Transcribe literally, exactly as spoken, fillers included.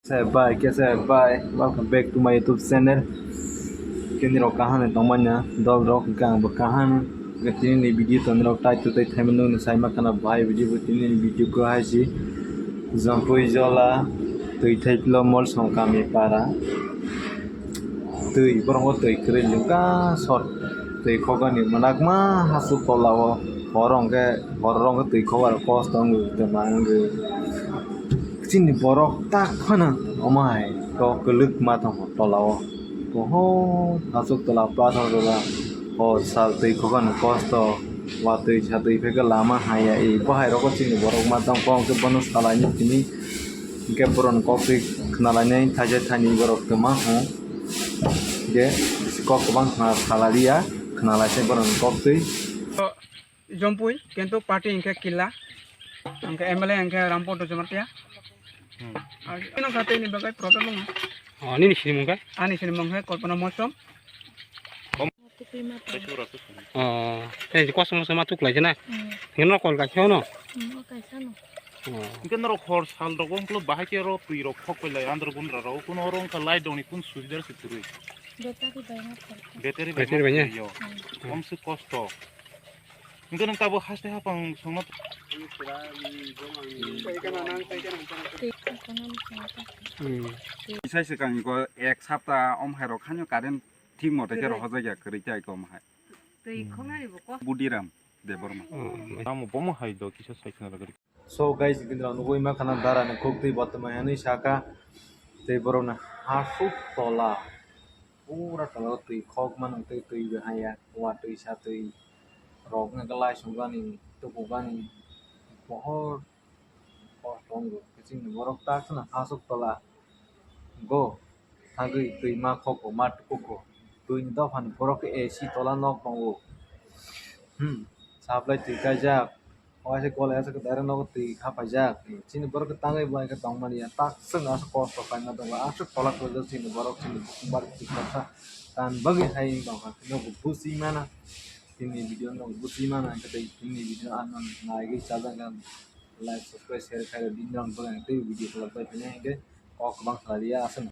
Kesa bai, kesa bai, welcome back to my YouTube channel. Kini rok kaham ni tongmanya, dol rok hwnkhe ang bo kaham. Hwnkhe tini ni video to norok title tei thaiman nung sai ma khana bahai video bo tini ni video ko hai si. Jampui jola, twi thai pilo mol song kami para. Twi borok twi kwrwi lukha sot twi khokani manakma hasuk tola o. Hor hwnkhe, hor hwnkhe twi khok aro kos tong twi ma wngwi. Chini borok tak phano omo hai kok kwlwk ma tongo tola o. Bohor aswk tola pathor tola. O sal twi khokani kosto, watwi satwi phai khe lama haya e. Bo hai rogo chini borok ma tong kok hwnkhe bono salaini tini hwnkhe boroni kok twi khna lainai thaisa thani borok kwma ho. Hwnkhe kok kwbang khna salaliya, khna laisai boroni kok twi. Jompui, kintu party hwnkhe Killa, hwnkhe M L A hwnkhe Rampodo Jamatia. Hmm. Ar ino kha tei ni bagwi problem wng. Oh, nini sinimung khe? Ani sinimung khe Kalpana Mosom. Oh, tei kosom kosom ma tuklai jana. Hmm. Hino call kaisa no. Hmm, o kaisa no. Oh. Hwnkhe norok hor sal rogo wngkhe bahai khe oro twi rok khok pai lai andro gundra rogo kuno oro wngkha light rokni kun sujidar se kwrwi. Battery bai ma phalkha. Battery bai ya? Yo. Hmm. Omse kosto. Hwnkhe nwng tabuk haste haphang songno. Hmm. Isai swkang iko ek sapta om hai rok hanyo current thik mote khe rohorjak ya kwrwi tai kom hai. Twi khongnani bo kok. Budiram Debbarma. Hmm. Tamo bomo hai do kisa sai khna lagari. So guys, hwnkhe nwng nugwi ma khana dara ni kok twi bottomani hinwi saka tei borok ni hasuk tola. Pura tola o twi khok mano tei twi bo haya watwi satwi rok wngkha khe laisongjani tubukjani pohor pohor tongo. Chini borok tak kheno hasuk tola go thangwi twi ma khoko ma tukugo. Twi ni dophani borok khe A C tola nok tongo. Hmm, supply twi kaijak. Omo hai se gole aswk direct nogo twi kha paijak. Chini borok khe tangwi bo hai khe tongmani ya. Tak chwng aswk kosto khaina tongo. Aswk tola kwrwkjak chini borok chini bari twi kha tan bagwi hai wng tongkha. Nogo busi mana. Tini video nogo busi mana hwnkhe tei tini video ano naigwi chajak kha. Like, subscribe, share khairok bini rok bagwi ang tei video khulok bai phai nai hwnkhe kok kwbang khlai ya aswk.